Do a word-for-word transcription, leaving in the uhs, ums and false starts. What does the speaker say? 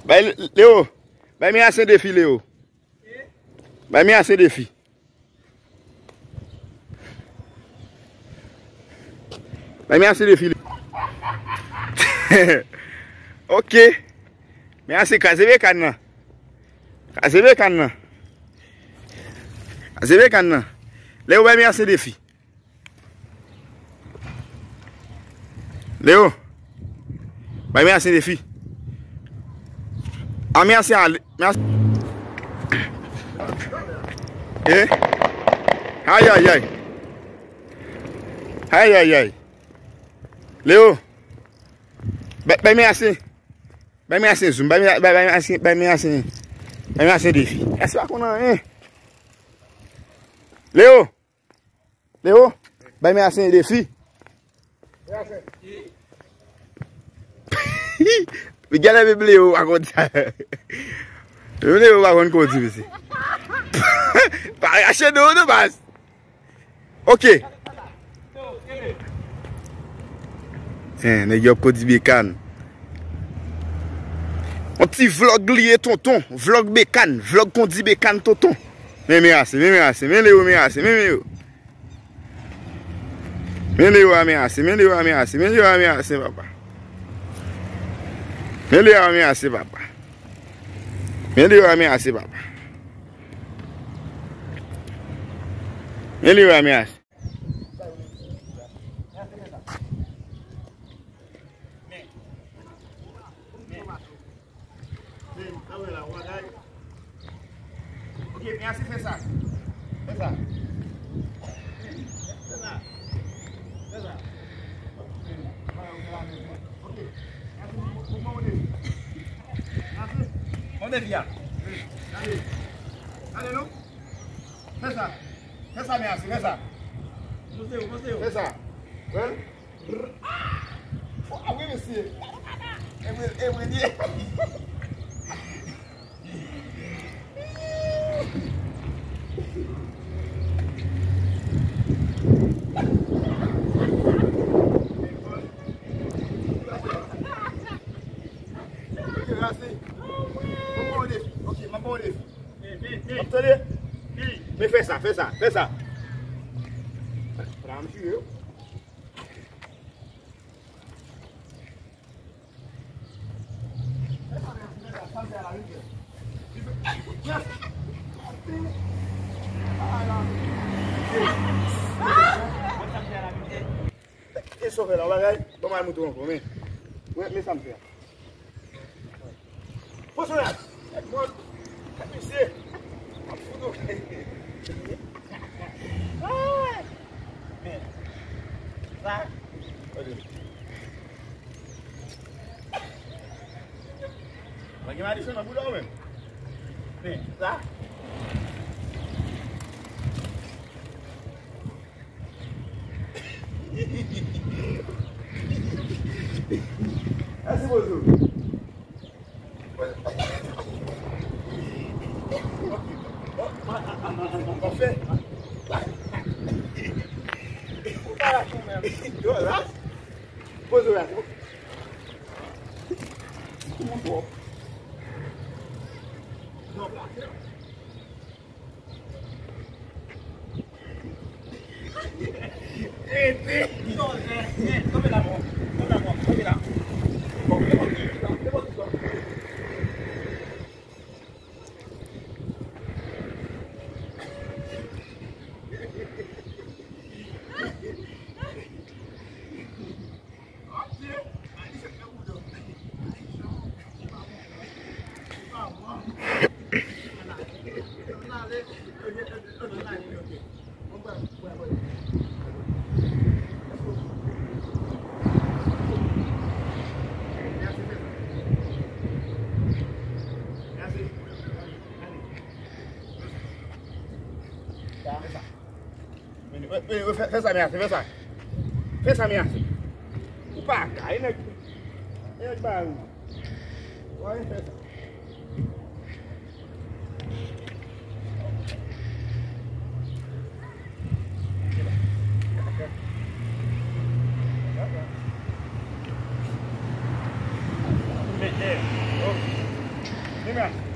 Bay Leo, bay Meyas en defi, Leo. Bay Meyas en defi. Bay Meyas en defi, Leo. Ok. Meyas kraze bekàn nan. Kraze bekàn nan. Kraze bekàn nan. Leo, bay Meyas en defi. Leo, bay Meyas en defi. A Meyas ale. Meyas. Eh? Ay, ay, ay. Ay, ay, ay. Leo, bay, bay Meyas en, bay Meyas en zoom, bay, bay, bay Meyas en, bay Meyas en, bay Meyas en defi. Meyas pa konn anyen. Leo. Leo, bay Meyas en defi. Gade menm Leo pa konn sa. Menm Leo pa konn kondi, mesye. Pa rache do w non, baz. Ok. Hen, nèg yo ap kondi bekàn. Yon ti vlog li ye, tonton. Vlog bekàn. Vlog kondi bekàn, tonton. Men Meyas, men Meyas, men Leo, Meyas, men Leo. Men Leo a Meyas, men Leo a Meyas, men Leo a Meyas, papa. Men Leo a Meyas, papa. Men Leo a Meyas, papa. Men Leo a Meyas. Ok, Meyas, fè sa. Fè sa. Fè sa. Fè sa. Ok. Meyas, mouvman ou defi. Meyas. Bon defi a. Gade. Gade non. Fè sa. Fè sa, Meyas, fè sa. Poze w, poze w. Fè sa. Wè. Fò ap wi, mesye. E mwen, e mwen li ye. Ok, rase. Mwen ba w defi. Ok, mwen ba w defi. Ap tande? Men fè sa, fè sa, fè sa. Fò m tire yo. E sovè la, yon bagay? Ban m al moutre w ankò, men. Wè, men sa m fè a. Pwosonaj! Mwen, misye, m ap fout ou. Men, sa, gade. Mwen gen madichon nan bouda w menm. Men, sa. Mèsi, bonjou. Pafè. Ou pa lach ou menm. Yo, lach. Poze w la, se bon. Ou twòp. Non, plase. Ede! Tonbe la, bon. Tonbe la, bon. Tonbe la. Bon, se bon, se bon, se bon. Fè, fè, fè sa, men ase, fè sa. Fè sa, men ase. Ou pa ka, e nèg, e nèg ba ou. Ou pa fè sa. Men, eh, oh. Men ase.